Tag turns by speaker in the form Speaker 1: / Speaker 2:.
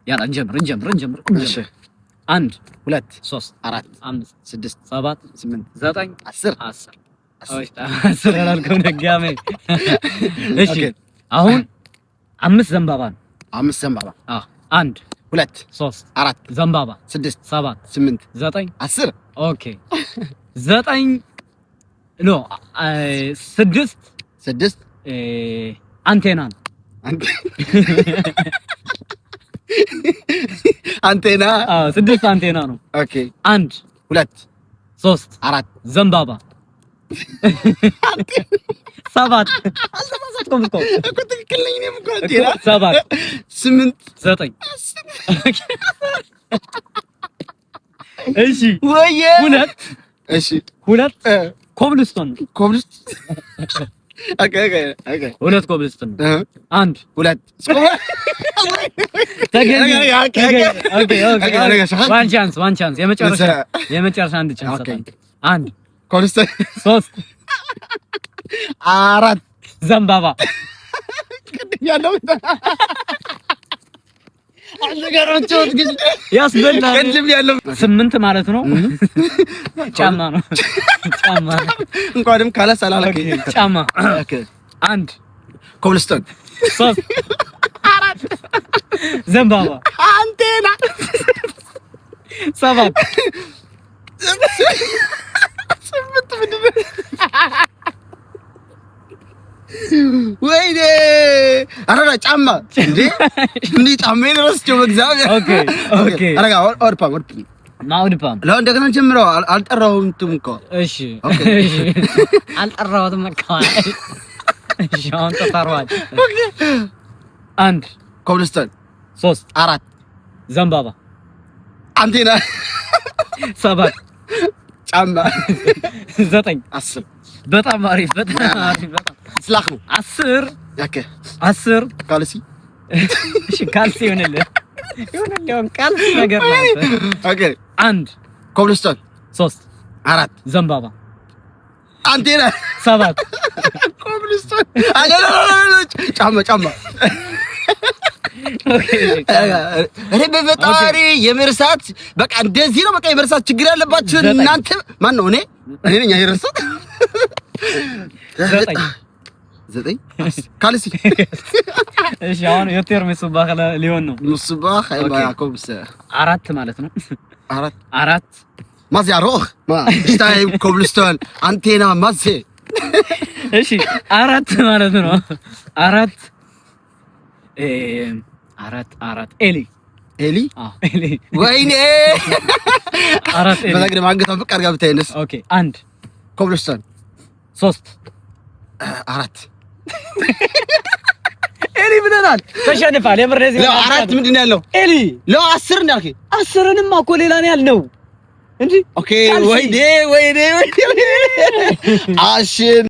Speaker 1: يلا እንጀምር እንጀምር እንጀምር
Speaker 2: እሺ።
Speaker 1: እንጀምር። አንድ፣
Speaker 2: ሁለት፣
Speaker 1: ሶስት፣
Speaker 2: አራት፣
Speaker 1: አምስት፣
Speaker 2: ስድስት፣
Speaker 1: ሰባት፣
Speaker 2: ስምንት፣
Speaker 1: ዘጠኝ፣
Speaker 2: 10።
Speaker 1: 10። 10 አላልኩም ደጋሜ። እሺ።
Speaker 2: Okay።
Speaker 1: አሁን አምስት ዘንባባ ነው።
Speaker 2: አምስት ዘንባባ።
Speaker 1: አዎ፣ አንድ፣
Speaker 2: ሁለት፣
Speaker 1: ሶስት፣
Speaker 2: አራት፣
Speaker 1: ዘንባባ፣
Speaker 2: ስድስት፣
Speaker 1: ሰባት፣
Speaker 2: ስምንት፣
Speaker 1: ዘጠኝ፣
Speaker 2: 10።
Speaker 1: Okay፣ ዘጠኝ፣ no፣ ስድስት።
Speaker 2: ስድስት።
Speaker 1: አንቴና ነው።
Speaker 2: አንቴና።
Speaker 1: አዎ፣ ስድስት አንቴና ነው።
Speaker 2: Okay።
Speaker 1: አንድ፣
Speaker 2: ሁለት፣
Speaker 1: ሶስት፣
Speaker 2: አራት፣
Speaker 1: ዘንባባ፣ ሰባት። አልተሳሳትኩም እኮ።
Speaker 2: እኮ ትክክል ነኝ እኔም እኮ አንቴና።
Speaker 1: ሰባት፣
Speaker 2: ስምንት፣
Speaker 1: ዘጠኝ። እሺ።
Speaker 2: ወየ!
Speaker 1: ሁለት።
Speaker 2: እሺ።
Speaker 1: ሁለት ኮብልስቶን ነው።
Speaker 2: Okay.
Speaker 1: ሁለት ኮብልስቶን ነው። አንድ፣
Speaker 2: ሁለት።
Speaker 1: ተገኘ።
Speaker 2: Okay.
Speaker 1: Okay, one chance, one chance፣ የመጨረሻ የመጨረሻ አንድ chance። አንድ፣
Speaker 2: ኮብልስቶን።
Speaker 1: ሶስት፣
Speaker 2: አራት፣
Speaker 1: ዘንባባ፣
Speaker 2: ያለው
Speaker 1: ያስበላል።
Speaker 2: ቅድም ያለው።
Speaker 1: ስምንት ማለት ነው። ጫማ ነው። ጫማ ነው።
Speaker 2: እንኳንም ካለስ አላልከኝ።
Speaker 1: ጫማ።
Speaker 2: Okay።
Speaker 1: አንድ፣
Speaker 2: ኮብልስቶን፣
Speaker 1: ሶስት፣ አራት፣ ዘንባባ፣
Speaker 2: አንቴና፣
Speaker 1: ሰባት፣
Speaker 2: ስምንት ምንድን ነው? ወይኔ! ኧረ ጫማ እንዴ! እንዴ፣ ጫማዬን ረስቼው በእግዚአብሔር።
Speaker 1: Okay.
Speaker 2: ኧረ עוד פעם, עוד פעם.
Speaker 1: מה עוד פעם?
Speaker 2: לא፣ እንደገና ጀምረው። አልጠራሁትም እኮ።
Speaker 1: እሺ።
Speaker 2: Okay.
Speaker 1: እሺ፣ አልጠራሁትም እኮ። እሺ፣ አሁን ተጠሯል። አንድ፣
Speaker 2: ኮብልስቶን፣
Speaker 1: ሶስት፣
Speaker 2: አራት፣
Speaker 1: ዘንባባ፣
Speaker 2: አንቴና፣
Speaker 1: ሰባት፣
Speaker 2: ጫማ፣
Speaker 1: ዘጠኝ፣
Speaker 2: 10።
Speaker 1: በጣም አሪፍ፣ በጣም አሪፍ፣ በጣም
Speaker 2: ስላክ ነው።
Speaker 1: 10።
Speaker 2: Okay.
Speaker 1: 10።
Speaker 2: ካልሲ።
Speaker 1: እሺ፣ ካልሲ ይሁንልህ፣ ይሁንልህ። አሁን ካልሲ ነገር ነው።
Speaker 2: Okay.
Speaker 1: አንድ፣
Speaker 2: ኮብልስቶን፣
Speaker 1: ሶስት፣
Speaker 2: አራት፣
Speaker 1: ዘንባባ፣
Speaker 2: አንቴና፣
Speaker 1: ሰባት፣
Speaker 2: ኮብልስቶን፣ ጫማ ጫማ። እኔ በፈጣሪ የመርሳት በቃ እንደዚህ ነው። በቃ የመርሳት ችግር ያለባችሁ
Speaker 1: 9።
Speaker 2: እናንተ ማን ነው? እኔ ነኝ የረሳሁት።
Speaker 1: 9።
Speaker 2: 9 ካልሲ።
Speaker 1: እሺ፣ አሁን יותר מסובך ሊሆን ነው።
Speaker 2: מסובך.
Speaker 1: Okay.
Speaker 2: ኮብስ
Speaker 1: አራት ማለት ነው።
Speaker 2: አራት።
Speaker 1: አራት።
Speaker 2: מה זה ארוך? מה? שתיים ኮብልስቶን አንቴና מה זה?
Speaker 1: እሺ፣ አራት ማለት ነው። አራት፣ አራት፣ አራት ኤሊ።
Speaker 2: ኤሊ።
Speaker 1: አዎ፣ ኤሊ።
Speaker 2: ወይኔ!
Speaker 1: አራት ኤሊ።
Speaker 2: በዛግደ አንገቷን ብቅ አድርጋ ብታይንስ?
Speaker 1: Okay፣ አንድ፣
Speaker 2: ኮብልስቶን፣
Speaker 1: ሶስት፣
Speaker 2: አራት።
Speaker 1: ኤሊ ብለናል። ተሸንፋል። የምር ለዚህ
Speaker 2: ለው አራት ምንድን ነው ያለው?
Speaker 1: ኤሊ።
Speaker 2: ለው 10 ነው ያልከኝ።
Speaker 1: 10ንማ እኮ ሌላ ነው ያልነው እንጂ።
Speaker 2: Okay.
Speaker 1: ካልሲ።
Speaker 2: ወይኔ ወይኔ ወይኔ አሽን።